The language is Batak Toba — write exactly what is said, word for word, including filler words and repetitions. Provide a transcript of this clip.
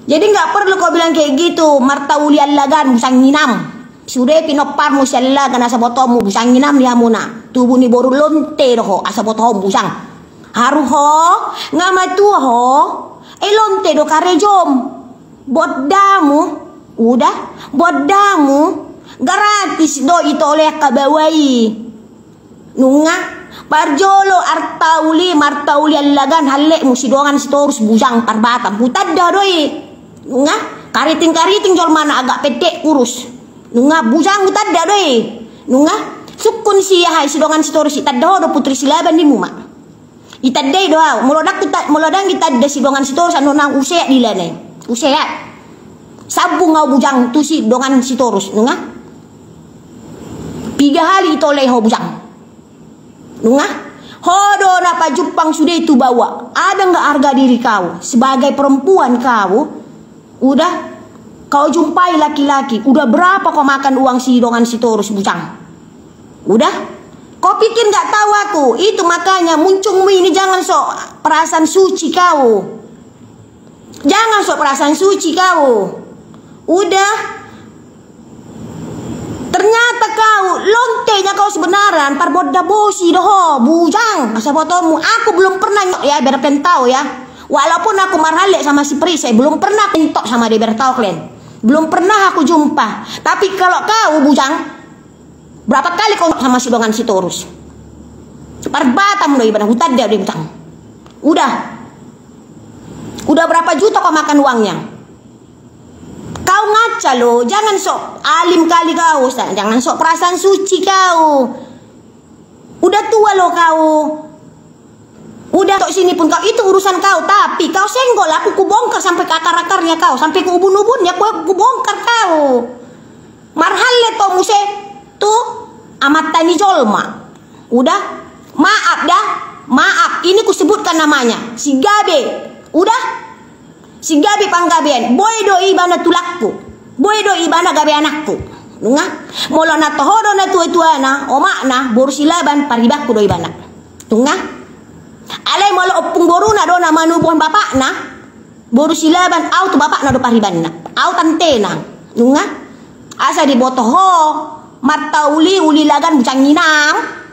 Jadi nggak perlu kau bilang kayak gitu, martauli allagan, busanginam. Sude pinomparmu si allagan, asa botoonmu busanginam di hamuna. Tubu ni boru lonte do ho, asa botoon bujang. Haru ho, nga matua ho, e lonte do karejom. Bondamu, udah, bondamu, gratis do itole angka baoa i. Nunga, parjolo artauli, martauli allagan hallekmu si dongan sitorus bujang parbatam. Hutanda do i. Nunga, kariting-kariting jolmana agak pendek kurus. Nunga, bujang hutanda do i. Nunga, sungkun si aha i si dongan sitorus i, tanda ho do Putri Silaban nimmu ma. Itandai do au, molo ndang huta-, molo ndang itanda si dongan sitorus, annon au huseat dilana i. Huseat. Sambung au bujang tu si dongan sitorus, nunga. Piga hali itolai ho bujang. Nunga. Ho do na pajumpang sude tu baoa. Ada nggak harga diri kau? Sebagai perempuan kau, udah kau jumpai laki-laki, udah berapa kau makan uang si dongan sitorus bujang? Udah? Kau pikir nggak tahu aku? Itu makanya muncungmu ini, jangan sok perasaan suci kau. Jangan sok perasaan suci kau. Udah. Ternyata kau, lontenya kau sebenaran, parbonda bosi do ho, bujang, asa botoonmu. Aku belum pernah nyok ya, biar kalian tahu ya. Walaupun aku marhallek sama si Perisai, belum pernah aku mentok sama dia, biar tahu kalian. Belum pernah aku jumpa. Tapi kalau kau, bujang, berapa kali kau sama si dongan sitorus? Parbatam do ibana, hutanda do i bujang. Udah. Udah berapa juta kau makan uangnya? Kau ngaca lo, jangan sok alim kali kau, sa-, jangan sok perasaan suci kau. Udah tua lo kau. Udah tok sini pun kau, itu urusan kau, tapi kau senggol, aku kubongkar sampai ke akar-akarnya kau, sampai ke ubun-ubunnya, ku, kubongkar kau. Marhallek ho muse tu amanta ni jolma. Udah, maaf dah, maaf, ini kusebutkan namanya, si Gabe. Udah, si Gabe Panggabean, boi do ibana tulangku, boi do ibana gabe anakku. Nunga, molo na toho do na tua-tuana, omakna, boru Silaban, paribanku do ibana. Nunga, alai molo ompung boruna do na manubuhon bapakna, boru Silaban, au tu bapakna do paribanna, au tantena. Nunga, asa diboto ho, martauli uli lagan bujang inang.